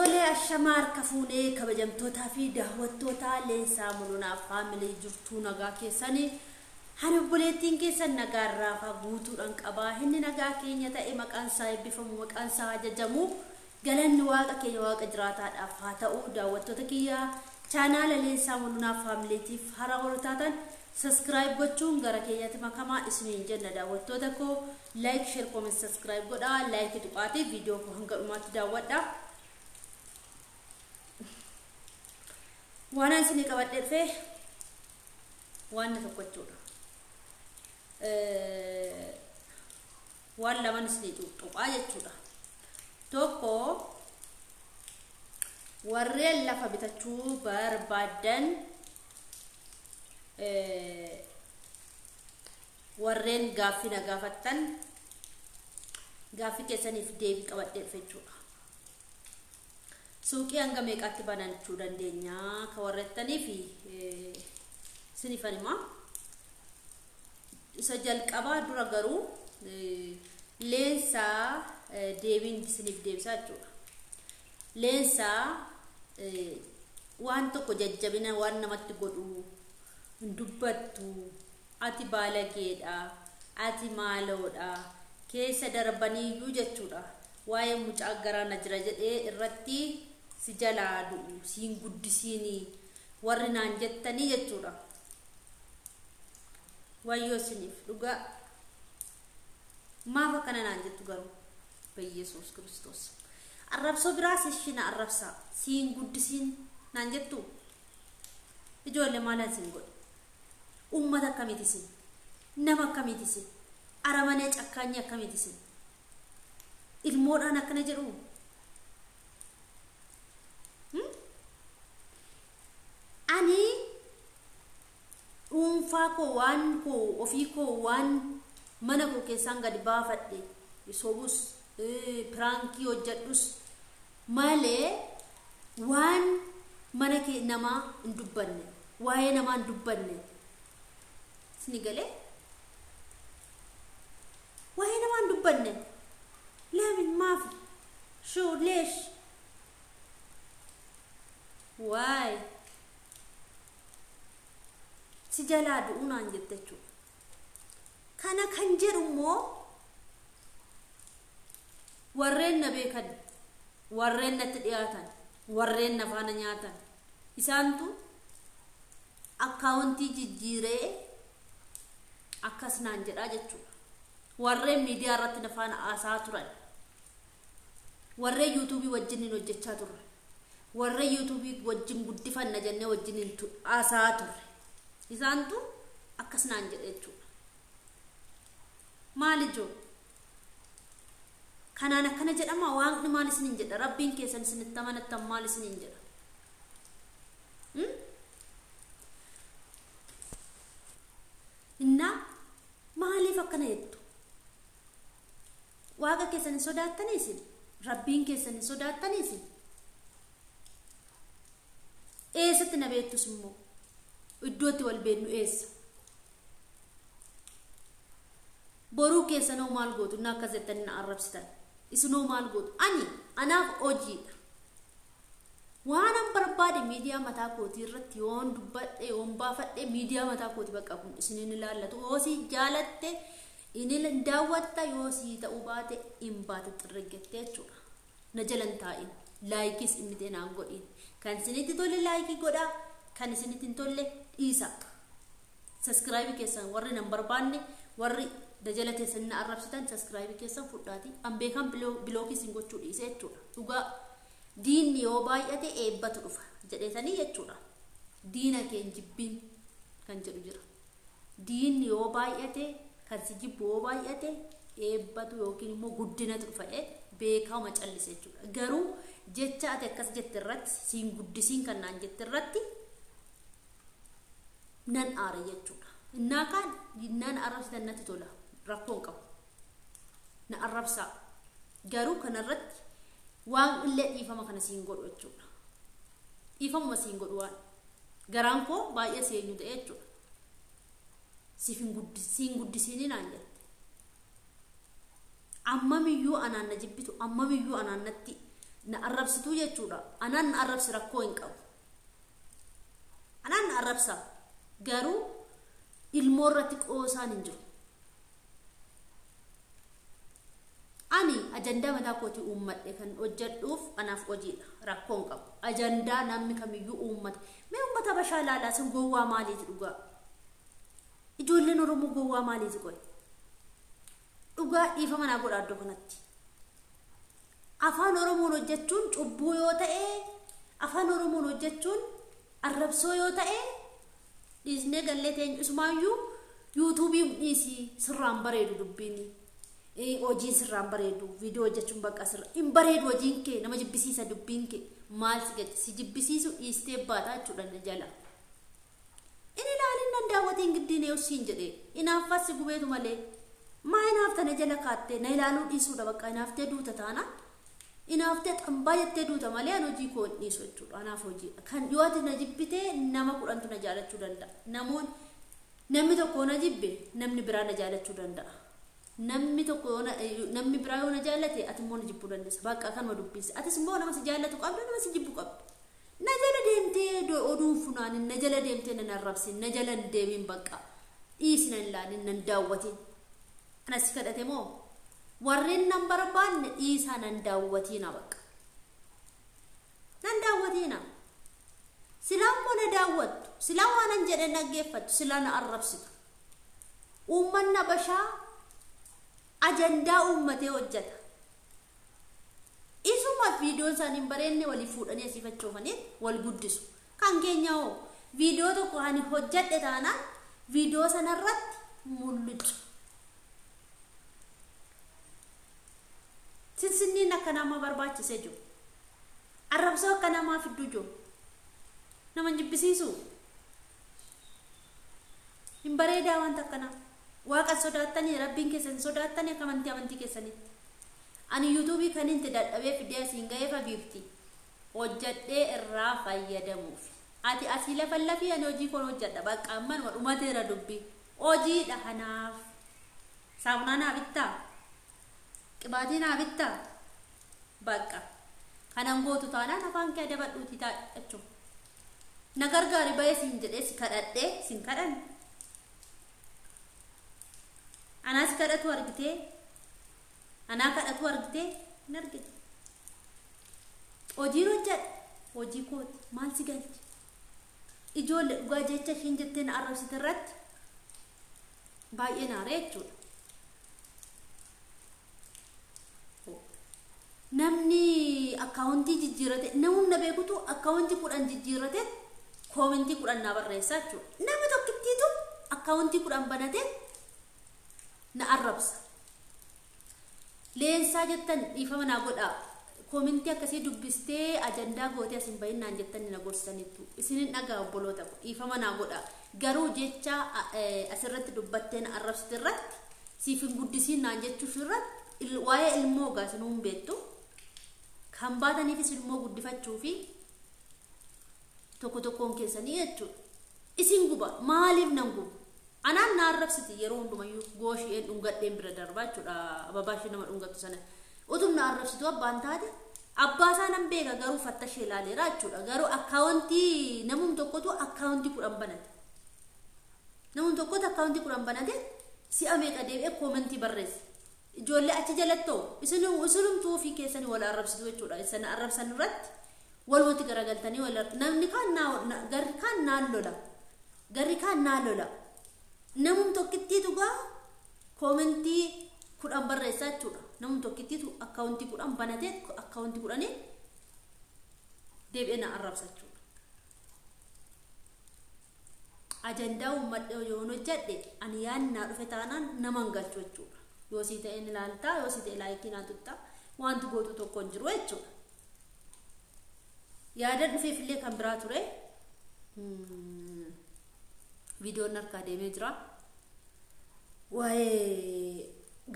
Tolee, ashamaa harka fuunee kabajamtootaa fi daawwattoota Leensaa Mulunaaf Family jirtuu nagaa keessanii hani obboleettiin keessan nagaa irraa guutuudhaan qabaa. Inni nagaa keenya ta'e maqaan isaa eebbifamu, maqaan isaa ajajamu, galanni waaqa keenya waaqa jiraataadhaaf haa ta'u. Daawwattoota kiyyaa chaanaala Leensaa Mulunaaf Faamiliitiif hara warra taatan subscribe gochuun gara keenyatti makamaa isiniin jenna. Daawwattoota koo like, share, comment, subscribe godhaa, like tuqaatii viidiyoo koo hanga dhumaatti daawwadhaa. Waan isinii qabadhee dhufe waan tokko jechuudha. Waan lamaan isinii tuqaa jechuudha. Tokko, warreen lafa bitachuu barbaadan, warreen gaaffii na gaafattan, gaaffii keessaniif deebii qabadhee dhufe jechuudha. Suuqii hanga meeqaatti banachuu dandeenya ka warreettanii fi sinifan himaa. Isa jalqabaa dura garuu Leensaa deebiin isiniif deebisaa jechuudha. Leensaa waan tokko jajjabina waan namatti godhu hin dubbattu, ati baalageedha, ati maaloodha, keessa darbaniiyyuu jechuudha. Waa'ee mucaa garaa na jira jedhee irratti si jalaa du'u, siin guddisiinii warri naan jettanii jechuudha. Wayyoo isiniif dhugaa maaf akkana naan jettu garuu Yesuus Kiristoos. Arrabsoo biraas ishii na arrabsaa, siin guddisiin naan jettu. Ijoollee maalaan siin godhe? Uummata akkamiiti isin? Nama akkamiiti isin? Aramanee cakkaanyii akkamiiti isin? Ilmoodhaan akkana jedhu? Ani dhuunfaa koo waan koo ofii koo waan mana koo keessaan gadi baafadhe sobus piraankii hojjedhus malee waan mana kee namaa hin dubbanne, waa'ee namaa hin dubbanne. Isini galee? Waa'ee namaa hin dubbanne. Laamin maafi? Shuu leesh? Waay si jalaa du'uu naan jette jechuudha. Kana kan jedhu immoo warreen na beekan, warreen natti dhiyaatan, warreen na faana nyaatan, isaantu akkaawuntii jijjiiree akkas naan jedhaa jechuudha. Warreen miidiyaa irratti na faana haasaa turan, warreen yuutuubii wajjin hin hojjechaa turre, warreen yuutuubii wajjin guddifanna jennee wajjin hin haasaa turre, isaantu akkas naan jedhe jechuudha. Maal ijoo? Kanaan akkana jedhama? Waaqni maal isiniin jedha? Rabbiin keessan isinitti amanattan maal isiniin jedha? Innaa maaliif akkana jettu? Waaqa keessan hin sodaattanii isin? Rabbiin keessan hin sodaattanii isin? Eessatti na beektus immoo? Iddootti wal beennu eessa? Boruu keessanoo maal gootu? Innaa akkas jettanii na arrabsitan. Isinoo maal gootu? Ani anaaf hojiidha. Waan an barbaade miidiyaa mataa kootii irratti yoon dubbadhe, yoon baafadhe, miidiyaa mataa kootii bakka kun isiniin ilaallatu. Yoo si jaalatte inni daawwatta, yoo si ta'uu baate hin baate xirriggette jechuudha. Na jalan taa'in. Likeis inni naan godhin. Kan isinitti tole like godhaa, kan isinitti hin tolle dhiisa. Subscribe keessan warri nan barbaanne, warri dajala teessan na arrabsitan, subscribe keessan fudhaati. An beekan blockii isin gochuu dhiise jechuudha. Dhugaa diinni yoo baay'ate eebbatu dhufa jedheetanii jechuudha. Diina kee hin jibbiin kan jedhu jira. Diinni yoo baay'ate, kan si jibbu yoo baay'ate, eebbatu yookiin immoo guddinatu dhufa beekauma callise jechuudha. Garuu jecha ati akkas jette irratti, siin guddisiin kan naan jette irratti nan aare jechuudha. Innaa kaan naan arrabsitan natti tola, rakkoon qabu. Na arrabsaa. Garuu kanarratti waan illee dhiifama kana siin godhu jechuudha. Dhiifamuma siin godhu waan. Garaan koo baay'ee si eenyu ta'e jechuudha. Siif siin guddisiinii naan jette. Ammamiyyuu anaan na jibbitu, ammamiyyuu anaan natti Na arrabsituu jechuudha. Anaan na arrabsi rakkoo hin qabu. Anaan na arrabsa. Garuu ilmoo irratti qoosaan hin jiru. Ani ajandaa mataa kootii uummadhe kan hojjedhuuf anaaf hojiidha. Rakkoo hin qabu. Ajandaa namni kamiyyuu uummata. Mee uummata Habashaa ilaalaa isin gowwaa maaliiti dhugaa? Ijoolleen Oromoo gowwaa maaliiti qoy? Dhugaa dhiifama naa godha iddoo kanatti. Afaan Oromoon hojjechuun cubbuu yoo ta'e, afaan Oromoon hojjechuun arrabsoo yoo ta'e, dhiisnee gallee teenya isumaayyuu yuutuubiin dhiisii sirraan bareedu dubbiin. Hojiin sirraan bareedu, viidiyoo hojjechuun bakka sirra hin bareedu, hojiin kee nama jibbisiisa, dubbiin kee maal si jibbisiisu dhiistee baataa jechuudha jala. Inni ilaalin nan daawwatiin giddiin eewsiin jedhee inaaffaas si gubeetu malee maa inaaftana jala kaattee na ilaaluu dhiisuudha bakka inaaftee duuta taana. Inaaftee xambaa jettee duuta malee an hojii koo hin dhiisu jechuudha. Anaaf hojii kan yoo ati na jibbitee nama 10tu na jaalachuu danda'a. Namoonni namni tokko na jibbe namni biraa na jaalachuu danda'a. Namni tokko namni biraa yoo na jaallate ati immoo na jibbuu dandeessa. Bakka kanuma dubbisa. Atis immoo nama si jaallatu qabda, nama si jibbu qabda. Na jala deemtee oduun funaanin, na jala deemtee nan arrabsin, na jala hin deemin bakka. Dhiisi nan ilaalin, nan daawwatin. Anas si kadhate moo? Warreen nan barbaanne dhiisaa nan daawwatiina bakka. Nan daawwatiina. Silaa immoo na daawwattu, silaa waan an jedhe dhaggeeffattu, silaa na arrabsitu. Uummanni Habashaa ajandaa uummatee hojjeta. Isuma viidiyoon isaanii hin bareedne walii fuudhanii asii fachoofanii wal guddisu. Kan keenya hoo viidiyoo tokko ani hojjedhe taanaan viidiyoo sanarratti mul'isu. Sinsinniin akka nama barbaachisee jiru. Arrabsoo akka namaa fidduu jiru. Nama hin jibbisiisu. Hin bareedaa wanta akkanaa. Waaqa sodaattanii, rabbiin keessan sodaattanii akka amantii keessanitti. Ani yuutuubii kan inni dadhabee fidee asiin ga'ee fabiifti. Hojjedhee irraa fayyadamuuf. Ati asii lafa lafii ani hojii koon hojjedha. Bakka amman dhumateera dubbii. Hojiidha kanaaf. Saamunaa naa bittaa? Qibaatii naa bittaa? Bakka. Kanan gootu taanaan afaan kee adabadhuutii taa'achuu. Na gargaari ba'ee siin jedhee si kadhadhee siin kadhan. Anaa si kadhatu argitee? Anaa kadhatu argitee? Hin argite. Hojiin hojjedha. Hojii kooti. Maal si galche? Ijoollee dhugaa jecha ishiin jettee na arrabsite irratti baay'ee naaree jechuudha. Namni akkaawuntii jijjiirate, namni na beekutu akkaawuntii 10 jijjiirate koomentii 10 na barreessa jechuudha. Nama tokkittiitu akkaawuntii 10 banate na arrabsa. Leensaa jettan dhiifama naa godhaa. Koomentii akkasii dubbistee ajandaa gootee asin bahinnaan jettan na gorsaniittu. Isinin dhagaa obboloota ko dhiifama naa godhaa. Garuu jecha asirratti dubbattee na arrabsite irratti siif hin guddisiin naan jechuuf irratti waa'ee ilmoo gaasinuu hin beektu. Kan baataniifis ilmoo guddifachuu fi tokko tokkoon keessanii jechuudha. Isin guba maaliif nan gubu? Anaan na arrabsiti yeroo hundumayyuu goosheen dhungadheen bira darbaa jechuudha. Ababaa ishee nama dhungattu sana. Utum na arrabsitu abbaan taate abbaa isaa nan beeka garuu fatta ishee ilaaleera jechuudha. Garuu akkaawuntii namum tokkotu akkaawuntii 10 banate. Namum tokkotu akkaawuntii 10 banate si'a meeqa deebi'ee koomentii barreesse. Ijoollee achi jalattoo isinumtuu ofii keessanii wal arrabsitu jechuudha. Isin arrabsan irratti walumatti garagaltanii wal namni kaan garri kaan naan lola. Garri kaan naan lola. Namum tokkittiitu gaa koomentii 10 barreessaa jechuudha. Namum tokkittiitu akkaawuntii 10 banatee akkaawuntii 10 deebi'ee na arrabsa jechuudha. Ajandaa uummadhe yoo hojjedhe ani yaadni naa dhufe taanaan nama hin galchu jechuudha. Yoo sii ta'e ni ilaaltaa, yoo sii ta'e laayikii naa tuttaa, wanti gootu tokko hin jiru jechuudha. Yaada dhufeefillee kan biraa ture. Viidiyoon harkaa deemee jira. Waa'ee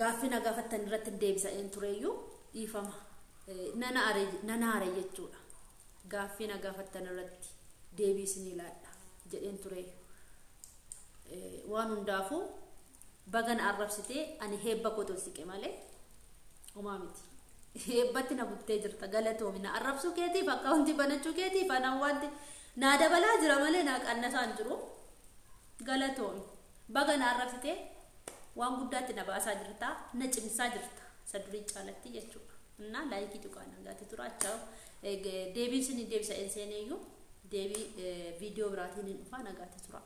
gaaffii na gaafattan irratti hin deebisa'een tureyyuu dhiifama. Nana aare jechuudha. Gaaffii na gaafattan irratti deebii isinii laadha jedheen tureyyuu. Waan hundaafuu baga na arrabsitee ani heebba koo tolsiqe malee homaa miti. Eebbatti na buttee jirta, galatoomi. Na arrabsuu keetiif, akkaawuntii banachuu keetiif anaan wanti naa dabalaa jira malee naa qannasaan jiru. Galatoomi. Baga na arrabsitee, waan guddaatti na baasaa jirta, na cimsaa jirta. Isa durii caalatti jechuudha. Innaa like tuqaa, nagaatti tura. Achaa deebiin isin deebisa hin seeneeyyuu, deebii viidiyoo biraatiin hin dhufaa, nagaatti tura.